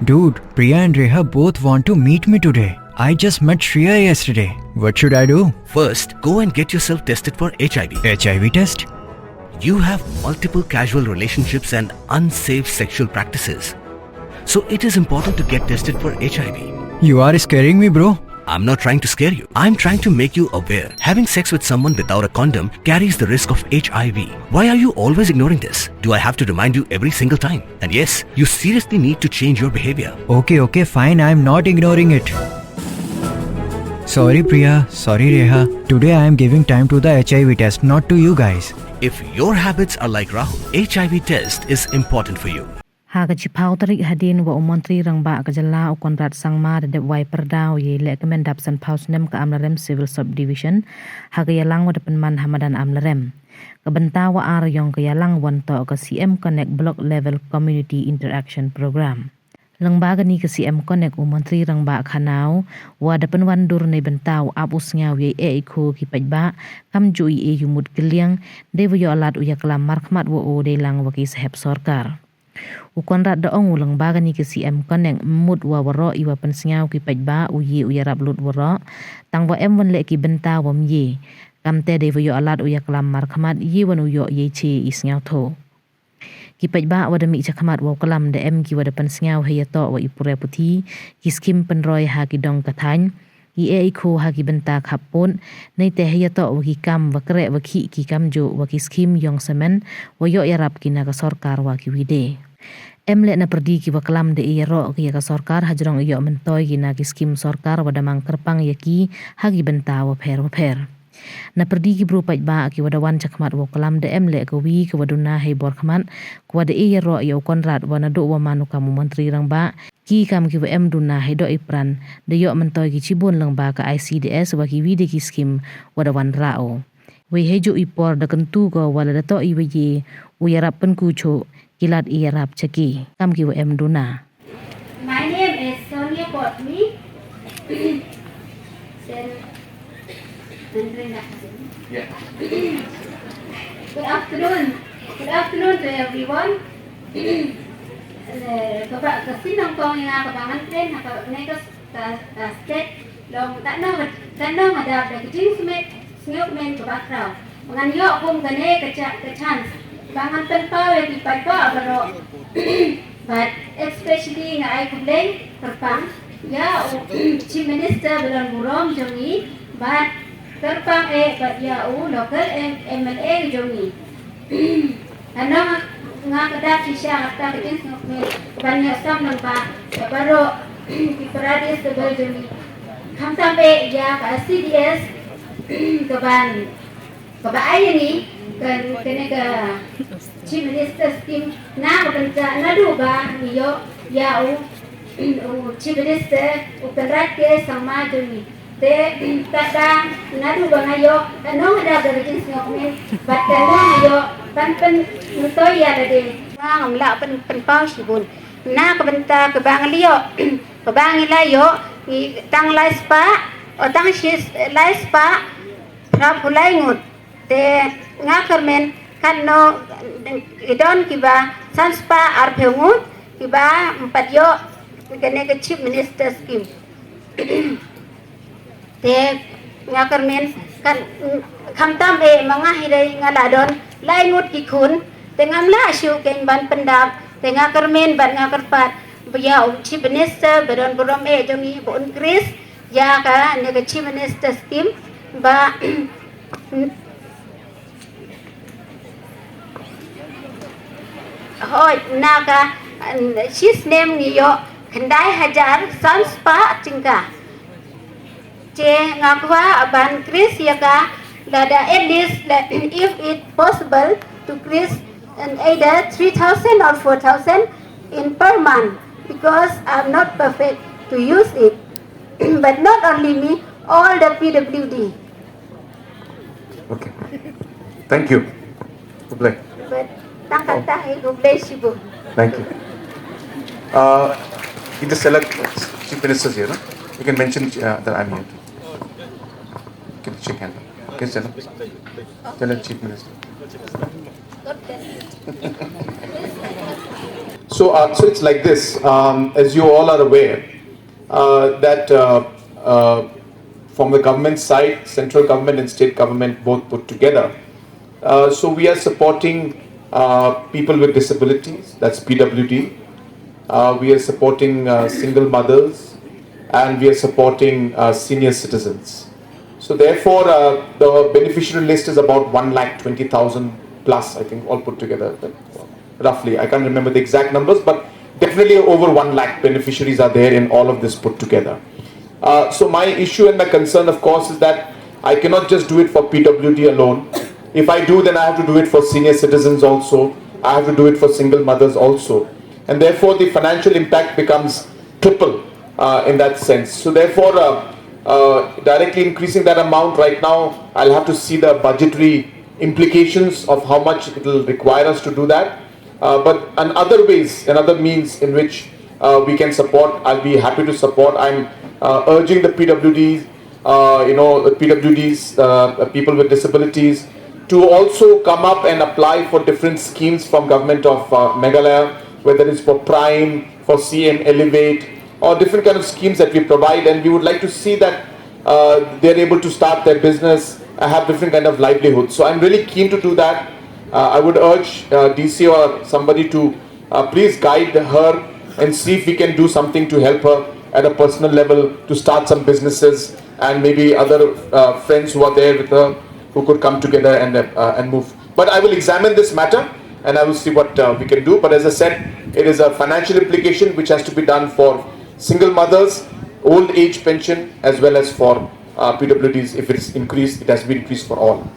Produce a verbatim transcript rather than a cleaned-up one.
Dude, Priya and Reha both want to meet me today. I just met Shreya yesterday. What should I do? First, go and get yourself tested for H I V. H I V test? You have multiple casual relationships and unsafe sexual practices. So it is important to get tested for H I V. You are scaring me, bro. I'm not trying to scare you. I'm trying to make you aware. Having sex with someone without a condom carries the risk of H I V. Why are you always ignoring this? Do I have to remind you every single time? And yes, you seriously need to change your behavior. Okay, okay, fine. I'm not ignoring it. Sorry, Priya. Sorry, Reha. Today I am giving time to the H I V test, not to you guys. If your habits are like Rahul, H I V test is important for you. Ha ka chiphaw tarik hadien wa u Montri Rangbah ka jylla u Conrad Sangma da dep wai pyrda u yei lehkmen dap sanphaw snem ka Amlarem Civil Subdivision, ha ka yalang wa da pynman ha madan Amlarem. Ka bynta wa ar yong ka yalang wan toh ka C M Connect Block Level Community Interaction Program. Lyngba kani ka C M Connect u Montri Rangbah Khanaw wa da pynwandur neibynta u ap u sngaw yei e i kho ki paidbah, kamjooh i e yumut kylliang, dei wa yoh lad u yaklam markhmat wa o dei lang wa ki sahep sorkar. U Conrad da ong u lyngba kani ka C M Connect mut wa waroh i wa pynsngaw ki paidbah u ye u yarap lut waroh, tang wa em wan leh ki bynta wa mye. Kamte dei wa yoh lad u yaklam markhmat ye wan u yoh yei che i sngawtho. Ki paidbah wa da mih chakhmat wa u klam da em ki wa da pynsngaw hei yatoh wa i pure puthi, ki skim pynroi ha ki dong ka thaiñ, i e i kho ha ki bynta khappud, neite hei yatoh wa ki kam wa kreh wa khih ki kamjooh wa ki skim yong samen, wa yoh yarap ki na ka sorkar wa ki wide. Em leh na pyrdi ki wa klam da e yaroh ki ya ka sorkar hajrong i yoh myntoi ki na ki skim sorkar wa da mang kyrpang ya ki ha ki bynta wa pher wa pher. Na pyrdi ki bru paidbah ki wa da wan chakhmat wa u klam da em leh ka wi ka wa duna hei bor khmat, ka wa da e yaroh ya u Conrad wa naduh wa man u kam u Montri Rangbah, ki kam ki wa em duna hei doh i pran, da yoh myntoi ki chibun lyngba ka I C D S wa ki wi de ki skim wa da wanrah u. Wei heijooh i por da kyntu ko wa la da toh i wa ye u yarap pynku chooh ki lad i yarap cha ki kam ki wa em duna. My name is Sonia Potmi. Then, yeah. Good afternoon. Good afternoon to everyone. Eh, ka ba, ka sin nongtong ya nga ka ba ngan train ha ka ne ka, ka, ka state long ta no, ta no nga da da ka jingsngewsih, sngewsih ka background. Ngan yoh kum kane ka cha-, ka chance ba ngan pynpaw ya ki paidbah baroh. But especially nga ai khublei kyrpang ya u Chief Minister ba don burom jong ngi, bad kyrpang eh bad ya u local M-, M L A jong ngi. Hanang nga ka dak shisha hafta ka jingsngewsih ban ya sam nang ba ya baroh ki paradise ka bel jong ngi. Khamtam eh ya ka C D S ka ban ka ba ai ya ngi ka, kane ka Chief Minister scheme na ka bynta naduh ba ngi yoh ya u, u Chief Minister u Conrad K Sangma jong ngi. Te, ta da, naduh ba nga yoh, ta nong da da ka jingsngewsih, bad ta nong yoh, ban pyn, myntoi ya da de. Nga ngam lah pyn, pynpaw shibun. Na ka bynta ka ba nga la yoh, ka ba ngi la yoh, ngi tang lai spah, o tang shi lai spah, phra phaw lai ngut. Te nga kyrmen katno i don ki ba san spah arphew ngut ki ba ym pat yoh kane ka Chief Minister scheme. Te nga kyrmen kan khamtam eh ma nga hi dei nga la don lai ngut ki khun. Te ngam lah shuh kein ban pyndap. Te nga kyrmen bad nga kyrpad ba ya u Chief Minister ba don burom eh jong ngi ba un kris ya kane ka Chief Minister scheme ba hoi, na ka, mm, shi snem ngi yoh khyndai hajar san spah tyngka. Te nga kwah ban kris ya ka lada at least, like, if it possible to kris in either three thousand or four thousand in per month, because I'm not perfect to use it. But not only me, all the P W D. Okay. Thank you. Khublei. But tang kata hi, khublei shibun. Thank you. Uh, you just select Chief Ministers here, no? You can mention, uh, that I'm here. You can shake hand. Okay, select. Select Chief Minister. So, uh, so it's like this. Um, as you all are aware, uh, that uh, uh, from the government side, central government and state government both put together. Uh, so we are supporting uh, people with disabilities, that's P W D. Uh, we are supporting uh, single mothers, and we are supporting uh, senior citizens. So therefore, uh, the beneficiary list is about one lakh twenty thousand plus, I think, all put together. Roughly. I can't remember the exact numbers, but definitely over one lakh beneficiaries are there in all of this put together. Uh, so my issue and my concern, of course, is that I cannot just do it for P W D alone. If I do, then I have to do it for senior citizens also. I have to do it for single mothers also. And therefore, the financial impact becomes triple uh, in that sense. So therefore, uh, uh, directly increasing that amount right now, I'll have to see the budgetary implications of how much it will require us to do that. Uh, but in other ways, in other means in which uh, we can support, I'll be happy to support. I'm uh, urging the P W Ds, uh, you know, the P W Ds, uh, people with disabilities, to also come up and apply for different schemes from government of uh, Meghalaya, whether it's for Prime, for C M Elevate, or different kind of schemes that we provide. And we would like to see that uh, they're able to start their business, uh, have different kind of livelihood. So I'm really keen to do that. Uh, I would urge uh, D C or somebody to uh, please guide her and see if we can do something to help her at a personal level to start some businesses, and maybe other uh, friends who are there with her who could come together and, uh, and move. But I will examine this matter and I will see what uh, we can do. But as I said, it is a financial implication which has to be done for single mothers, old age pension, as well as for uh, P W Ds. If it's increased, it has to be increased for all.